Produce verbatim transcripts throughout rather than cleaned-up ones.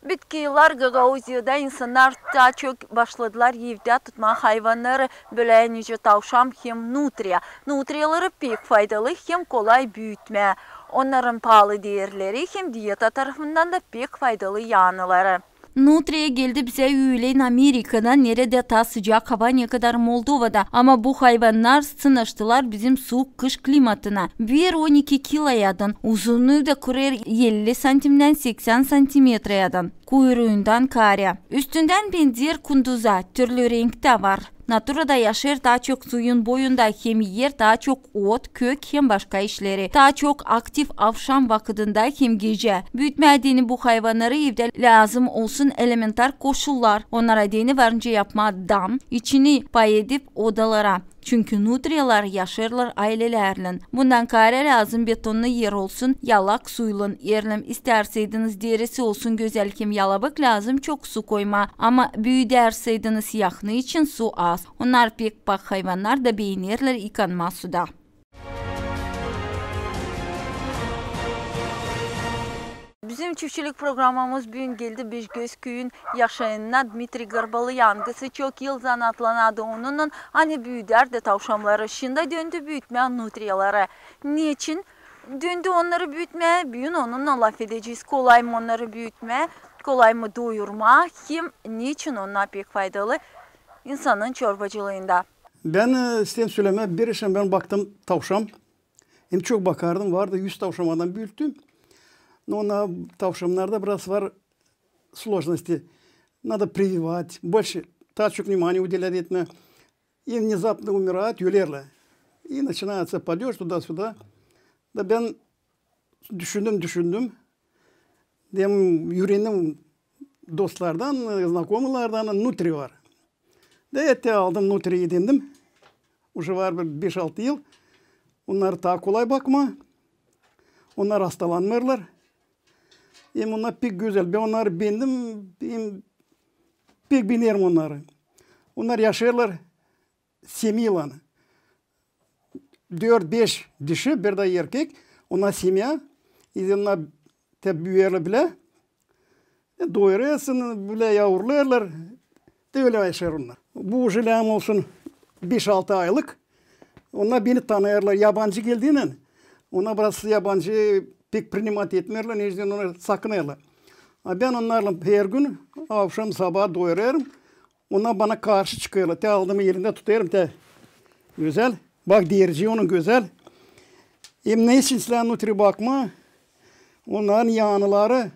Bitki yıllar Gagauziyada insannar taa çok başladılar evdä tutmaa hayvannarı, bölä nicä tavşan hem nutriya. Nutriyaları pek faydalı hem kolay büütmää. Onnarın paalı deerleri hem dieta tarafından da pek faydalı yanları. Nutriya geldi bizä üülen Amerikadan, neredä taa sıcak hava, nekadar Moldovada. Ama bu hayvannar sınaştılar bizim suuk kış klimatına. Büyer on iki kiloyadan, uzunuu da kürer elli santimdän seksän santimetreyädän. Kuyruundan kaarä. Üstündän benzeer kunduza, türlü renktä var. Naturada yaşêêr taa çok suyun boyunda, hem iyer taa çok ot, kök hem başka işleri. Taa çok aktiv avşam vakıdında hem gecä. Büütmää deyni bu hayvannarı evdä lääzım olsun elementar koşullar. Onnara deyni var nicä yapmaa dam, içini pay edip odalara. Çünkü nutriyalar yaşêêrlar aylelärlän. Bundan kaarä lääzım betonlu er olsun, yalak suylan. Erlän istärseydiniz derisi olsun gözäl hem yalabık, lääzım çok su koymaa. Ama büüdärseydiniz yahnı için su az. Onnar pek pak hayvannar da beenerlär yıkanmaa suda. Bizim çiftçilik programamız büün geldi Beşgöz küüyün yaşayanına Dmitriy Garbalı, angısı çok yıl zanaatlanadı onunnan, ani büüdärdi tavşamnarı, şindi döndü büütmää nutriyaları. Neçin döndü onnarı büütmää? Büün onunnan lafedecez. Kolay mı onnarı büütmää, kolay mı doyurmaa, hem neçin onnar pek faydalı insanın çorbacılıında. Bän, e, isteerim sölemää, bir işän bän baktım tavşan. Hem çok bakardım, vardı üz tavşan, onnar büüttüm. Но onnarda, tavşannarda biraz var сложности. Надо прививать, больше, taa çok внимание уделять etmää. И внезапно умирают, ölerlär. И начинается падёж туда-сюда. Da bän düşündüm, düşündüm. Hem üürendim dostlardan, e, знакомыйlardan, nutri var. Da te aldım nutriyi, edendim. Уже var bir beş-altı yıl. Onnara taa kolay bakmaa. Onnar hastalanmêêrlar. Hem onnar pek gözäl. Bän onnarı beendim. Hem pek beenerim onnarı. Onnar yaşêêrlar семьяylan. Dört-beş dişi, bir dä erkek. Onnar семья. İ onnar te büüyerlär bilä. E, doyurêrsın, bilä yavrulêêrlar. Te ölä yaşêêr onnar. Bu уже lääzım olsun beş-altı aylık. Onnar beni tanıyêrlar, yabancı geldiynän. Onnar biraz yabancı pek принимать etmeerlär, neçin onnar sakınêrlar. A bän onnarlan hergün avşam-sabaa doyurêrım. Onnar bana karşı çıkêrlar. Te aldım, elindä tutêrım, te gözäl. Bak, dercii onun gözäl. Hem ne için islää nutri bakmaa? Onnarın yanıları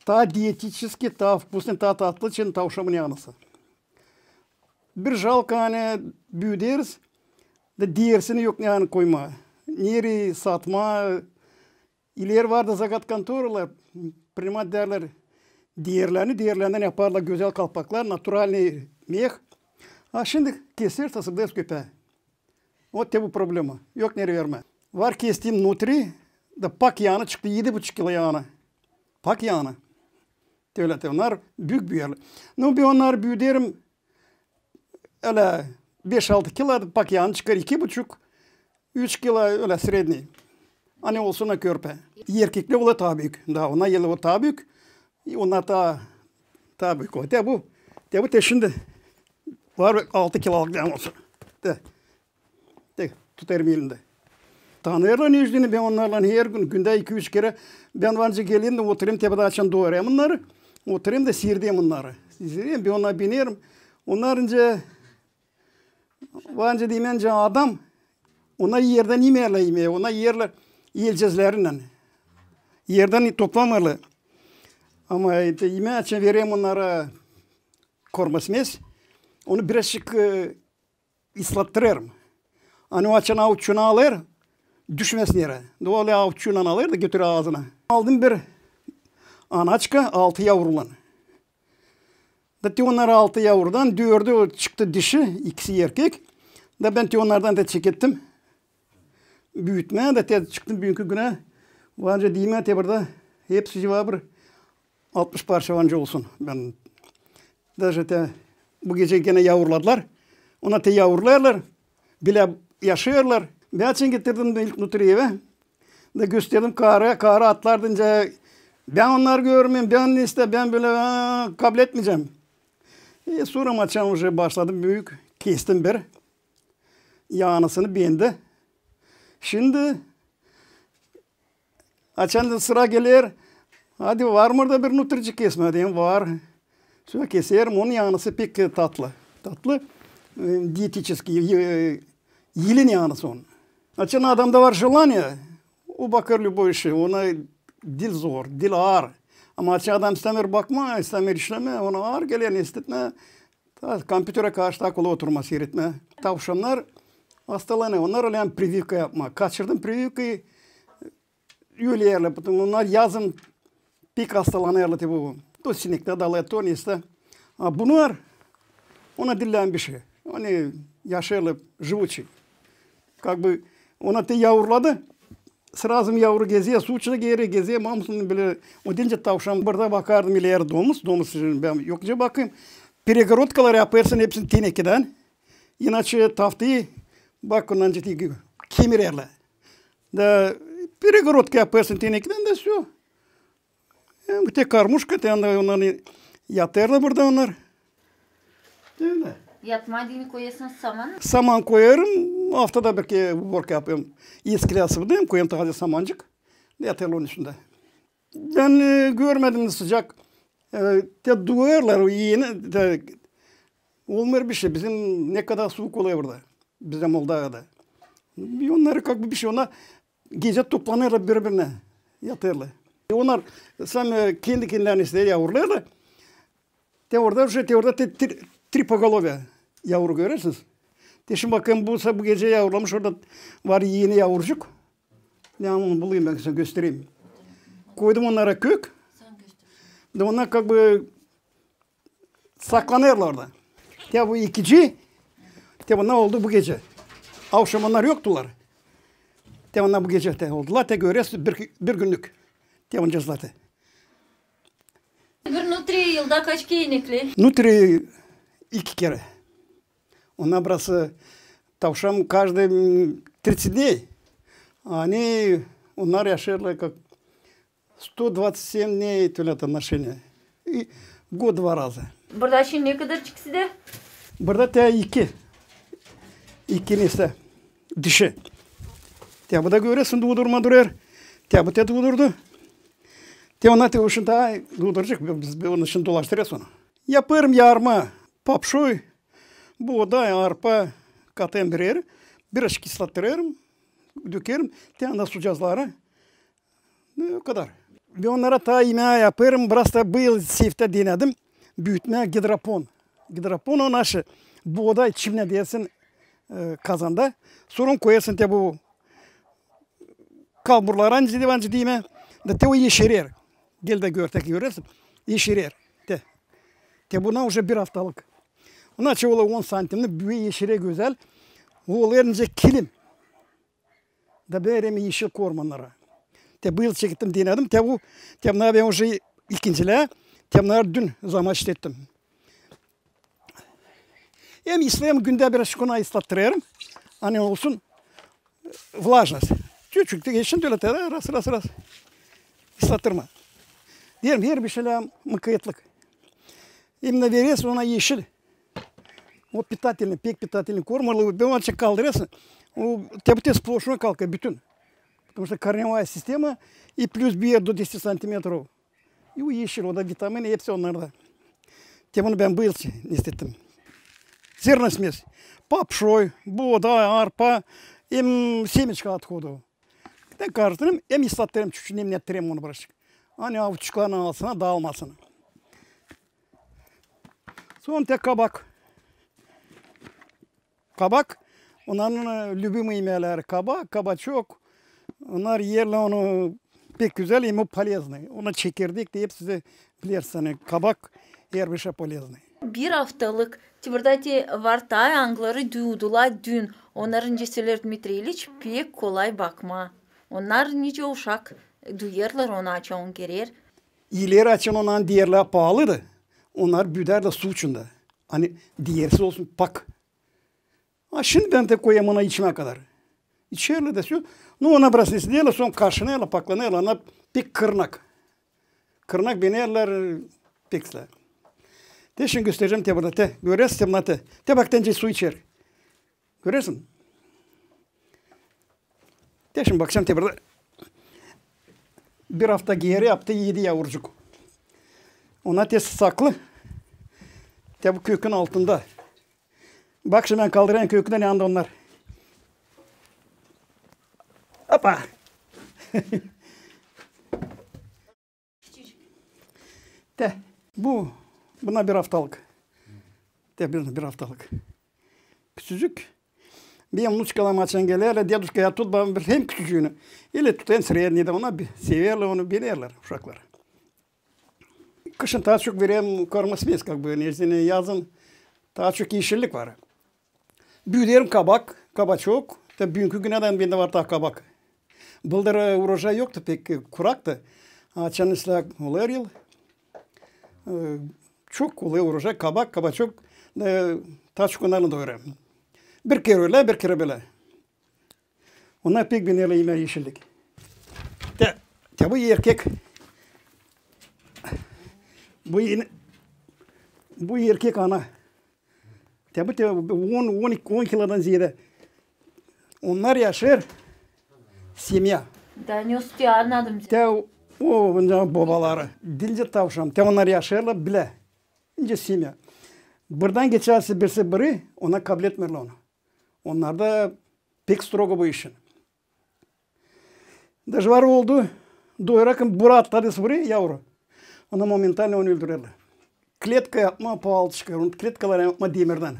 taa диетический, taa вкусный, taa tatlı için tavşamın yanısı. Bir жалко, ani büüderiz, da derisini yok ne ani koymaa. Nereyi satmaa, İleri vardı zagat kontoralar, принимать edärlär derlerini, derlerinden yaparlar gözäl kalpaklar, натуральный мех. A şindi kesersä, sıbdêêrsä köpää. Вот te bu problema. Yok nereyi vermää. Var kestiim nutri, da pak yanı çıktı, edi buçuk kilo yanı. Pak yanı. Te ölä te onnar büük büüyerlär. Ну, bän onnarı büüderim, ölä beş-altı kilo, pak yanı çıkêr iki buçuk, üç kilo, ölä средний. Ani olsun da körpä. Erkekleri olêr taa büük. Da onnar eli o taa büük. Onnar taa, taa büük o. Te bu, te bu te şindi var altı kiloluk lääzım olsun. Te. Te, tutêrım elimdä. Tanıyêrlar neçin bän onnarlan hergün, gündä iki-üç kerä. Bän var nicä gelerim dä oturêrım, te bu da açan doyurêrım onnarı. Oturêrım da siiredêrım onnarı. Siiredêrim, bän onnarı beenerim. Onnar nicä, var nicä deymäncä adam, onnar erdän imeerlär imeyi, onnar iyerlär elcezlerinnän. Erdän toplamêêrlar. Ama, e, te, imeyi açan vererim onnara кормосмесь. Onu birazçık, e, ıslattırêrım. Ani o açan avuççuuna alêr, düşmesin erä. Da o alêr avuççuuna alêr da götürür aazına. Aldım bir anaçka, altı yavrulan. Da te onnar altı yavrudan dördü çıktı dişi, ikisi erkek. Da bän te onnardan da çekettim büütmää, da te çıktım büünkü günä. Var nicä deymäm, te burada hepsi var bir altmış parça var nicä olsun. Bän даже te bu gecä genä yavruladılar. Onnar te yavrulêêrlar. Bilä yaşêêrlar. Bän açan getirdim dä ilk nutriyi evä. Da gösterdim kaarı, kaarı atlardı nicä Bän onnarı görmeerim, bän ne isteerim, bän bölä, aa, kabletmeyecäm. E, sora açan uje başladım büük, kestim bir yaanısını bendä. Şindi açan da sıra geler, hadi, var mı orada bir nutricik kesmää, deerim, var. Sora keserim, onun yaanısı pek, e, tatlı. Tatlı, e, dietический, e, yelin yaanısı onun. Açan adamda var желание, o bakêr любой işä, ona diil zor, diil aar. Ama açan adam istämeer bakmaa, istämeer işlemää, ona aar geler, ne isteerim. Ta kompyuterä karşı taa kolay oturmaa, siiretmää. Tavşannar hastalanêr, onnar ölän прививка yapmaa. Kaçırdım прививкayı, ölerlär, потому onnar yazın pek hastalanêrlar, te bu. То синяки dalêr, то ne isteerim. A bunnar, ona diil lääzım bişey. Onnar yaşêêrlar, живучие. Как бы, ona te yavruladı, сразу mı yavru gezer, su içindä gerer, gezer, mamısını bölä. O deyni tavşan burada bakardım, ileri domuz, domuz için bän yok nicä bakêrım. Перегородкалар yapêrsın hepsini tenekedän. İnaçe taftayı, bak, ondan ciddi kemirerlär. Da перегородка yapêrsın tenekedän da всё. E, bu tek кормушка, te onda onnar yatêrlar burada onnar. Ölä. Yatmaa deyni koyêrsın saman? Saman koyêrım, aftada bir kerä уборка yapêrım. Eskilär sıvadêrım, koyêrım taaze samancık. Yatêrlar onun üstündä. Bän, e, görmedim sıcak. E, te duêrlar o iini, te olmêêr bişey. Bizim ne kadar suuk olêr burada. Bizim Moldaviyada. Onnarı как бы bişey, onnar gecä toplanêrlar biri-birinä, yatêrlar. E, onnar sami kendi-kendilerini isteer, yavrulêrlar. Te orada uje, te orada te, tri-, трипоголовье yavru görersiniz. Te şindi bakın, bu, bu gecä yavrulamış, orada var iini yavrucuk. Ne, onu bulayım bän sana göstereyim. Koydum onnara kök. Da onnar как бы saklanêrlar orada. Te bu ikinci, te bunnar oldu bu gecä. Avşam onnar yoktular. Te onnar bu gecä te oldular, te görersiniz bir, bir günnük. Te onca zaten. Bir nutriya yılda kaç kerä inekleer? Nutriya iki kerä. Onnar biraz, e, tavşan каждые, м, тридцать дней. Ani onnar yaşêêrlar как сто двадцать семь дней, то ли отношение. И год два раза. Burada şindi ne kadar çıktı da? Burada te iki. İki nestä. Dişi. Te bu da görersiniz, duudurmaa durêr. Te bu te duudurdu. Te onnar te uşun taa duuduracek. Biz, biz onun için dolaştırêrız onu. Yapêrım yarma papşoy, buoday, arpa katêrım bir erä. Biraz kislattırêrım, dökerim. Te onnar sucazları. E, o kadar. Bän onnara taa imää yapêrım, biraz da bu yıl seftä denedim. Büütmää gidropon. Gidropon o naşı buoday çimnedärsin, e, kazanda. Sora onu koyêrsın te bu kalburlara, nicä deyim, nicä deyim, e, da te o eşerer. Gel dä gör, te görersiniz. Eşerer. Te. Te buna uje bir aftalık. Onnar çı ola on santimni, büü eşerer gözäl. O olêr nicä kilim. Da bän erimi eşil korma onnara. Te bu yıl çekettim, denedim. Te bu, te bunnarı bän uje ikincilää. Te bunnarı dün zaman işlettim. Hem isleyim, gündä biraz şıkına islattırêrım. Ani olsun, e, влажность. Чуть-чуть, geçsin ölä, te раз, раз, раз. Islattırma. Deerim, her bir şeyä mıkayetlik. İmенно verersiniz ona eşil. O питательный, pek питательный korma, bän onu açan kaldırêrsın. O te bu te сплошной kalkêr bütün. Потому что корневая система и плюс bir до десяти сантиметров. И o eşil, o da vitamini, hepsi onnarda. Te bunu bän bu yıl islettim. Зерносмесь. Papşoy, buoday, arpa, hem семечка отходов. Te karıştırêrım, hem islattırêrım, çuçu nemnettirêrım onu birazcık. Ani avçukların alsın, daalmasın. Sora te kabak. Kabak, onnarın, e, любимый imeleri kabak, kabaçok. Onnar erlär onu pek gözäl, hem o полезный. Ona çekirdek deyip siz dä bilersiniz, ani kabak her bir şey полезный. Bir aftalık, te burada te var taa, angıları duudula dün. Onnarı, nicä söleer Dmitriy İliç, pek kolay bakmaa. Onnar nicä uşak, duyêrlar onu, açan onu gerer. İleri açan onnar deerlär paalıdır. Onnar büüdärlär su içindä. Ani deersiz olsun, pak. A şindi bän te koyêrım ona içmää kadar. İçerlär dä всё. Ну, ona biraz nesä deerlär, sora kaşınêrlar, paklanêrlar, ona pek kırnak. kırnak binerlär, pek islää. Te şindi gösterecäm te burada, te. Görersin te bunu, te. Te bak, te nicä su içer. Görersin? Te şindi bakacam te burada. Bir afta geeri yaptı, edi yavrucuk. Ona te saklı. Te bu kökün altında. Bak şindi bän kaldırêrım kökündän, yandı onnar. Opa! Te, bu, buna bir aftalık. Te bir, bir aftalık. Küçücük. Benim vnuçkalarım açan gelerlär, deduşka, ya tut bana bir hem küçücüünü. İli tut hem sredniyini dä, ona bi-, severlär onu, binerlär uşaklar. Kışın taa çok vererlär, кормосмесь, как бы, nezdini yazın taa çok eşillik var. Büüderim kabak, kabaçok. Te büünkü günä dä bendä var taa kabak. Bıldır, e, urojay yoktu pek, e, kuraktı. Açan islää olêr yıl. E, çok olêr urojay, kabak, kabaçok. E, taa çok onnarlan doyurêrım. Bir kerä ölä, bir kerä bölä. Onnar pek binerlär imää eşillik. Te, te bu erkek. Bu, bu erkek ana. Te bu te on, on iki, on kilodan zeedä. Onnar yaşêêr semya. Да, не успею, annadım. Te o, o, bobaları. Dincä tavşan. Te onnar yaşêêrlar bilä. Nicä semya. Buradan geçärsä birisi biri, ona kabletmeerlär onu. Onnarda pek strogo bu işin. Daje var oldu, doyurakın bura atladı biri yavru. Onu momentalno onu öldürerlär. Kletka yapmaa paalı çıkêr, onu kletkaları yapmaa demirdän.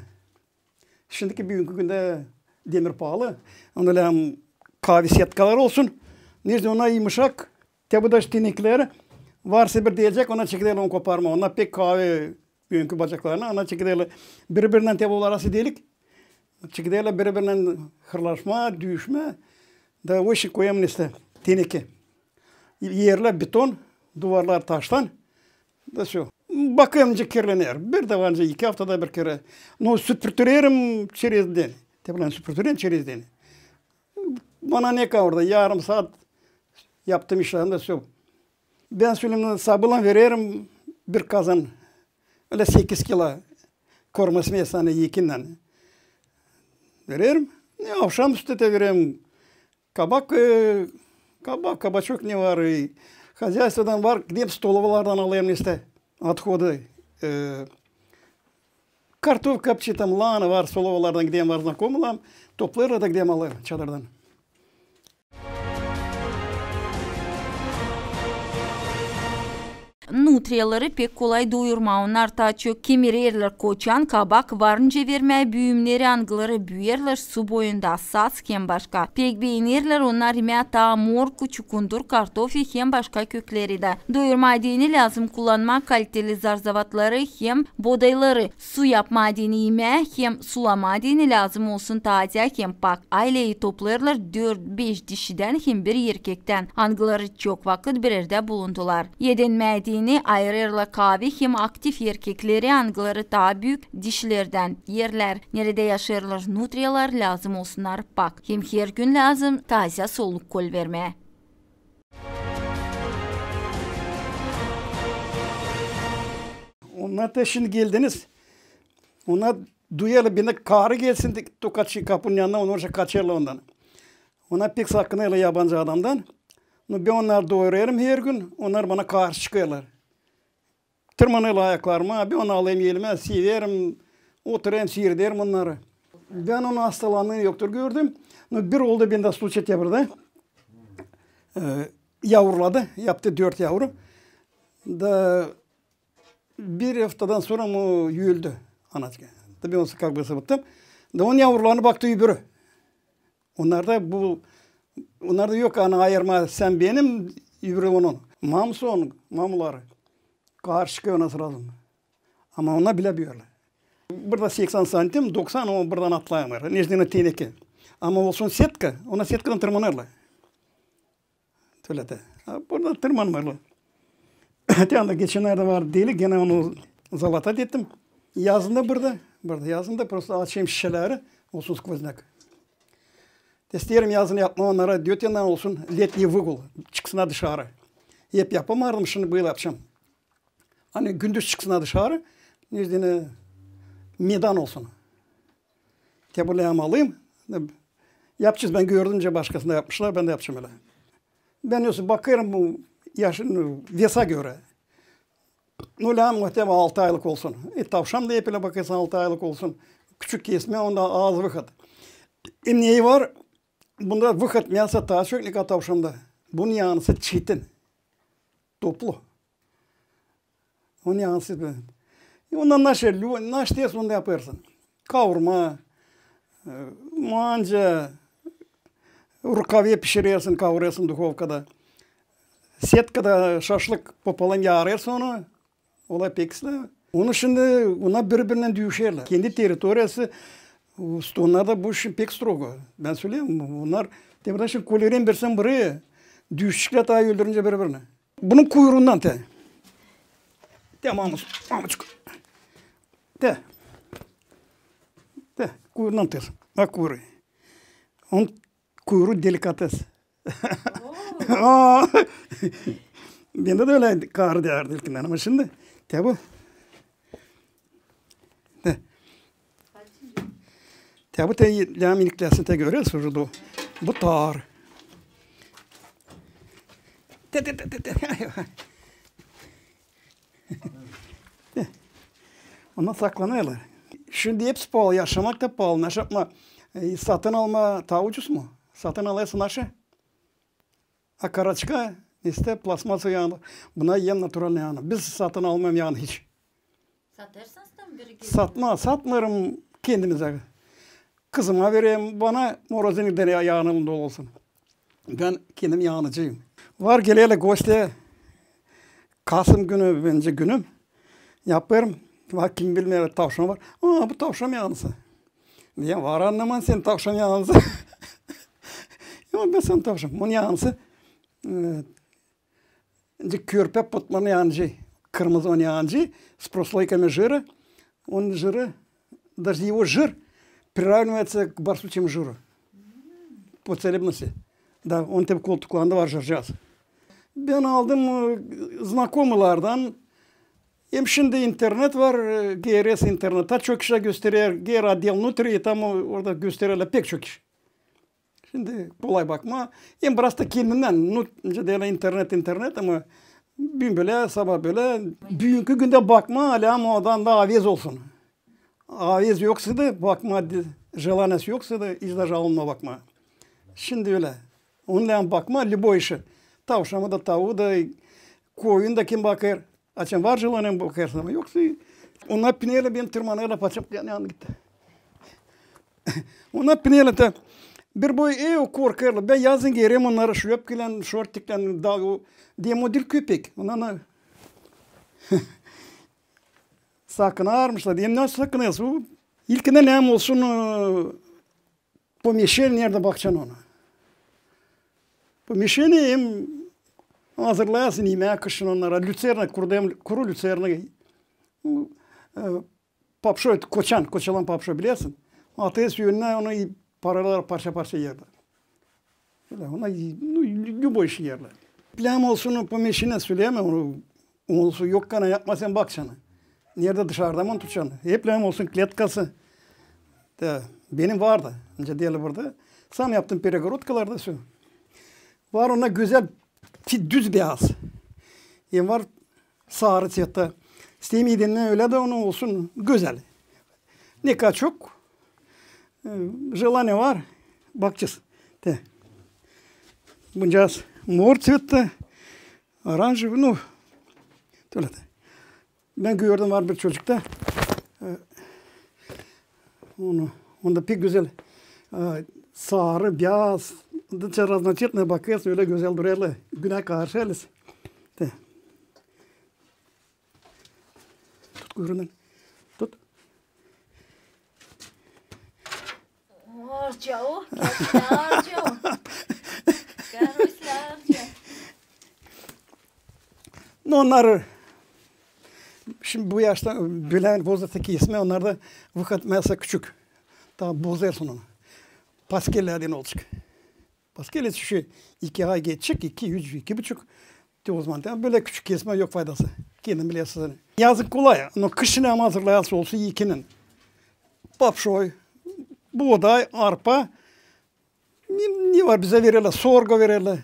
Şindiki büünkü gündä demir paalı. Onu lääzım kavi setkalar olsun. Nezdin ona yımışak, te bu da şu tenekleri. Varsa bir deecek, ona çekederlär onu koparmaa. Onnar pek kavi büünkü bacaklarını, ona çekederlär. Biri-birindän te bu arası delik. Çekederlär biri-birindän hırlaşmaa, düüşmää. Da o işin koyêrım nesä tenekä. Erlär beton, duvarlar taştan. Da всё. Bakêrım, nicä kirlener. Bir dä var nicä iki aftada bir kerä. Но süpürtürerim через день. Te bunnan süpürtürerim через день. Bana ne kadar orada, yarım saat yaptım işlerini da всё. Bän sölemnän sabaalan vererim bir kazan. Ölä sekiz kilo кормосмесь, ani ekinnän vererim. E, avşamüstü te vererim. Kabak, e, kabak, kabaçok ne var, e, hozaystvodan var, giderim stolovalardan alêrım nesä, отходы, e, kartof kapçi tam, lana var, stolovalardan giderim, var znakomılarım, toplêêrlar da giderim alêrım çadırdan. Nutriyaları pek kolay doyurmaa, onnar taa çok kemirerlär koçan, kabak var nicä vermää, büümneri, angıları büüyerlär su boyunda, saz hem başka. Pek beenerlär onnar imää taa morku, çukundur, kartofi hem başka kökleri dä. Doyurmaa deyni lääzım kullanmaa kaliteli zarzavatları hem bodayları. Su yapmaa deyni imää hem sulamaa deyni lääzım olsun taazä hem pak. Ayleyi toplêêrlar dört-beş dişidän hem bir erkektän, angıları çok vakıt bir erdä bulundular. Edenmää deyni ayırêrlar kavi hem aktiv erkekleri, angıları taa büük dişilerdän. Erlär, neredä yaşêêrlar nutriyalar, lääzım olsunnar pak. Hem hergün lääzım taazä soluk kol vermää. Onnar da şindi geldiniz. Onnar duyêrlar, bendä karı gelsin, de, tokaçı kapunun yanına, onnar kaçêrlar ondan. Onnar pek sakınêrlar yabancı adamdan. Но bän onnarı doyurêrım hergün, onnar bana karşı çıkêrlar. Tırmanêrlar ayaklarıma, bän onu alêrım elimä, severim, oturêrım, siirderim onnarı. Bän onun hastalanıını yoktur gördüm. Но bir oldu bendä случай te burada. E, yavruladı, yaptı dört yavru. Da bir aftadan sora o öldü, anacık. Tabii onu как бы sıvıttım. Da onun yavrularını baktı öbürü. Onnarda bu, onnarda yok ani ayırmaa, sän benim, öbürü onun. Mamusu onun, mamuları. Karşı çıkêr ona srazı. Ama onnar bilä büüyerlär. Burada seksan santim, doksan, o buradan atlayamêêr. Nezdin tenekä. Ama olsun setka, ona setkadan tırmanêrlar. Tölä dä. Ha, burada tırmanmêêrlar. Te anda geçennerdä var delik, genä onu zalata ettim. Yazın da burada, burada yazın da prosto açêrım şişeleri, olsun сквозняк. Te isteerim yazın yapmaa onnara, dört yandan olsun летний выгул, çıksınnar dışarı. Hep yapamardım, şindi bölä yapacam. Ani gündüz çıksınnar dışarı, ne deyni, meydan olsun. Te bu läämi alayım. Yapacez, bän gördüm, nicä başkasında yapmışlar, bän dä yapacam ölä. Bän ölä bakêrım bu yaşın, vesa görä. Nu, läämi, muhtemelen altı aylık olsun. E, tavşan da hep ölä bakêrsın, altı aylık olsun. Küçük kesmä, onda az выход. E, neyi var? Bunda выход, мясо taa çok, ne kadar tavşanda. Bunun yaanısı çetin. Toplu. Onun yaanısı. E, ondan naşe, lü-, naşe isteersin, onu da yapêrsın. Kavurma, e, manca, rukavi pişirersin, kavurêrsın duhovkada. Setkada şaşlık popolam yarêrsın onu. Olay pek islää. Onu şindi, bunnar biri-birinnän düüşerlär. Kendi territoriyası, onnar da bu işin pek strogo. Bän söleyim, bunnar, te burada şindi kolerin bersän burayı, düüşeceklär taa öldürüncä biri-birini. Bunun kuyruundan te. Te, mamuç, mamuçuk. Te. Te, kuyruundan te. Bak kuyruyu. Onun kuyru delikates. Oo. Aa! Bendä dä ölä kaarı därdi ilkinnän, ama şindi te bu. Te. Te bu te läämi iliklesi te görersin, bu, bu tar. Te, te, te, te, te. Onnar saklanêrlar. Şindi hepsi paalı, yaşamak ta paalı. Naşe yapmaa, e, satın almaa taa ucuz mu? Satın alêrsın naşe. A karaçka, işte, plastmasa yaanı. Bunnar en naturalnıy yaanı. Biz satın almêêrız yaanı hiç. Satêrsınız da mı biri geler? Satma, satmêêrım kendimizä. Kızıma vererim, bana morozinniktä yaanı dolu olsun. Bän kendim yaanıcıyım. Var gelerlär gosti. Kasım günü, bendä günüm. Yapêrım. Bak, kim bilmeer, tavşan var. Aa, bu tavşan yaanısı. Deyäm, var annamam senin tavşan yaanısı. Ama bän sän tavşan. Bunun yaanısı, e, körpä potmanın yaanıcı, kırmızı onun yaanıcı, с прослойками жира. Onun жиры, даже его жир приравнивается к барсучьему жиру. По целебности. Da, onun tabi koltuklarında var жирcaaz. Bän aldım, e, знакомыйlardan. Hem şindi internet var, e, girersin internettä, çok işlär gösterer, gir отдел внутренних, tam o-, orada göstererlär pek çok iş. Şindi kolay bakmaa. Hem biraz da kendindän, nu, nicä deerlär, internet, internet, ama büün bölä, sabaa bölä, büünkü gündä bakmaa, läämi o adam da avez olsun. Avez yoksa da bakmaa, de-, желаниеsi yoksa da hiç dä alınmaa bakmaa. Şindi ölä. Onu läämi bakmaa, любой işi. Tavşanı da, tavuu da, koyun da kim bakêr. Açan var желание, bakêrsın, ama yoksa onnar pinerlär, beni tırmanêrlar, paçam yaanı gitti. Onnar pinerlär te, bir boy ev korkêrlar. Bän yazın giyerim onnara şlöpkilän, şortiklän, da o, deyäm, o diil köpek. Onnar sakınarmışlar. Deyäm, ne sakınêrsın? İlkinnän läämi olsun, e, помещение, neredä bakacan onu. Помещение hem hazırlarsın imää kışın onnara. Люцерна, kuru dem-, kuru люцерна. E, papşo, koçan, koçalan papşo bilersin. Atêrsın önünä, onu parêrlar parça-parça erlär. Ölä, ona, nu, любой işi erlär. Läämi olsun, помещение sölemää, onu, onu yok kana yapma sän bakacanı. Neredä dışarda mı onu tutacan? Hep läämi olsun kletkası. Da, benim vardı. Nicä deerlär burada. Sam yaptım перегородкалар da, всё. Var onda gözäl, ti-, düz beyaz. Hem var saarı цветтэ. İsteerim edennän ölä dä onu olsun gözäl. Ne kadar çok, e, желание var, bakacez. Te. Buncaz mor цветтэ, оранжевый, nu, tölä dä. Bän gördüm, var bir çocukta, e, onu, onda pek gözäl, e, saarı, beyaz, nicä разноцветный bakêrsın, ölä gözäl durêrlar. Günä karşı elis. Te. Tut kuyruundan. Tut. Orça o, orça o. Karuslarca. Nu, onnar şindi bu yaşta, bölä возраста kesmää, onnarda выход мяса küçük. Taa bozêrsın onu. Paskellärdän olacek. Paskelä şu iki ay geçecek, iki, üç, iki buçuk. Te o zaman, te bölä küçük kesmä yok faydası. Kendin bilersin. Yazın kolay, no kışın ama hazırlayasın olsun ekinin. Papşoy, buğday, arpa, ne, ne var bizä vererlär, sorgo vererlär,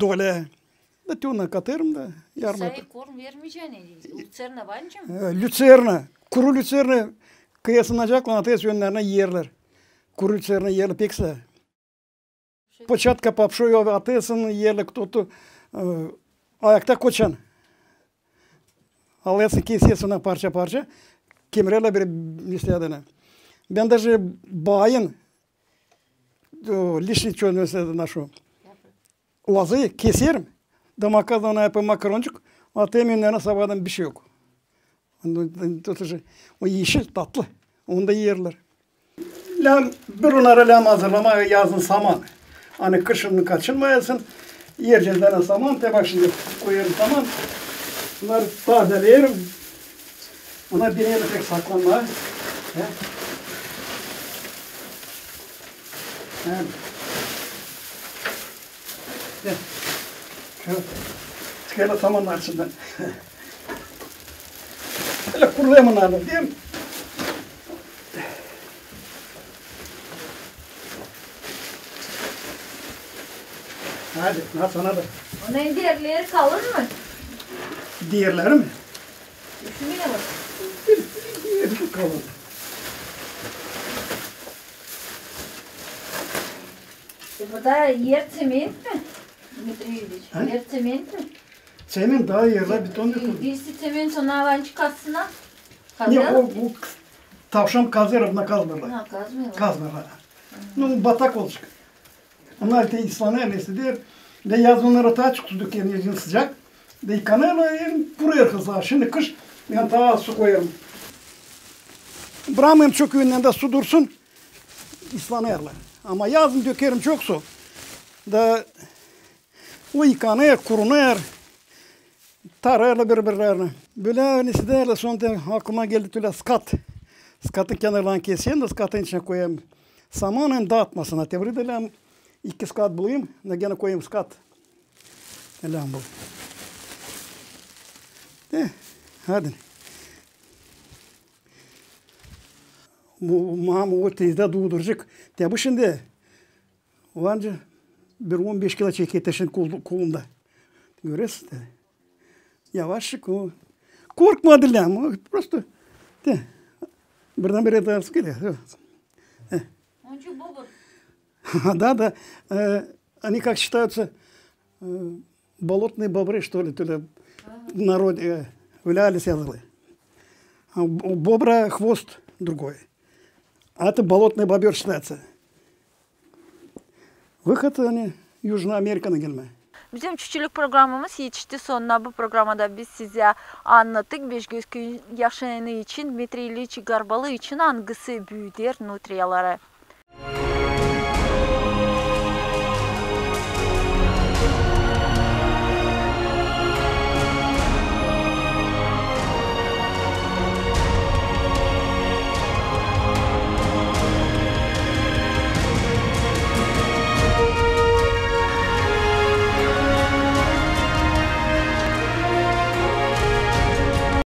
dolä. Da te onu katêrım da yarım. Sade korm vermeyceniz, lucerna var nicä? E, lucerna, kuru lucerna, kıyasın acaklan, atêrsın önnerinä, iyerlär. Kuru lucerna iyerlär pek sade. Poçatka, papşoy, atêrsın, iyerlär, кто-то, e, ayakta koçan. Alêrsın, kesersin parça-parça, kemirerlär bir listeyä. Bän даже bayın, o, лишний, что, нашу лозу keserim. Da makaslan yapêrım makaroncuk, atêrım önnerinä, sabaadan bişey yok. Onu, onu, o yeşil, tatlı. Onu da iyerlär. Lääm, bir onnara lääm hazırlamaa yazın saman. Ani kışın kaçınmayasın. Ercedän saman, te bak şindi koyêrım saman. Bunnarı tazeleerim. Ona bir erä pek saklanmaa. Ya. Ya. Ya. Şöylä. Çıkêrlar samanın içindän. Ölä kurulêr bunnarı, diil mi? Hadi, na sana da. Onun derileri kalın mı? Derileri mi? Üşümüyor mu? Bir, bir, bir kalın. E, bu da er ţement mi, Dmitriy İliç? Ha? Er ţement mi? Ţement, da erlär beton, beton. Если цемент, то на ванчик касына. Ne, o, bu tavşan kazêr, ona kazmêêrlar. Ha, kazmêêrlar. Kazmêêrlar. Nu, batak olacek. Onnar te islanêr, nesä deer. Da yazın onnarı taa çok su dökerim, yazın sıcak. Da yıkanêrlar, hem kurêr hızlı. Şindi kış, bän taa su koyêrım. Brakmêêrım çok, önnerdä su dursun. İslanêrlar. Ama yazın dökerim çok su. Da o yıkanêr, kurunêr, tarêrlar biri-birlerini. Bölä nesä deerlär, sora te aklıma geldi tölä skat. Skatın kenarlarını keseyim da skatın içinä koyayım. Saman hem daatmasın. Te bir dä lääm iki skat bulayım, da genä koyayım skat. Lääm bu. De, hadi. Bu, mama, o tezdä duuduracek. Te bu şindi. Var nicä bir on beş kilo çeker te şindi kol-, kolunda. Görersiniz dä. Yavaşçık o. Korkmadı lääm, o prosto. Te. Birdenbirä dayanası geler. Onun için bobr. Да, да. Э, они как считаются, э, болотные бобры, что ли, то ли в народе, э, являлись, я забыл. А у бобра хвост другой. А это болотный бобёр считается. Выход, они, Южная Америка, наверное. Bizim çiftçilik programamız etişti sonuna. Bu programada biz sizä annattık Beşgöz küüyün yaşayanı için, Dmitriy İliç Garbalı için, angısı büüder nutriyaları.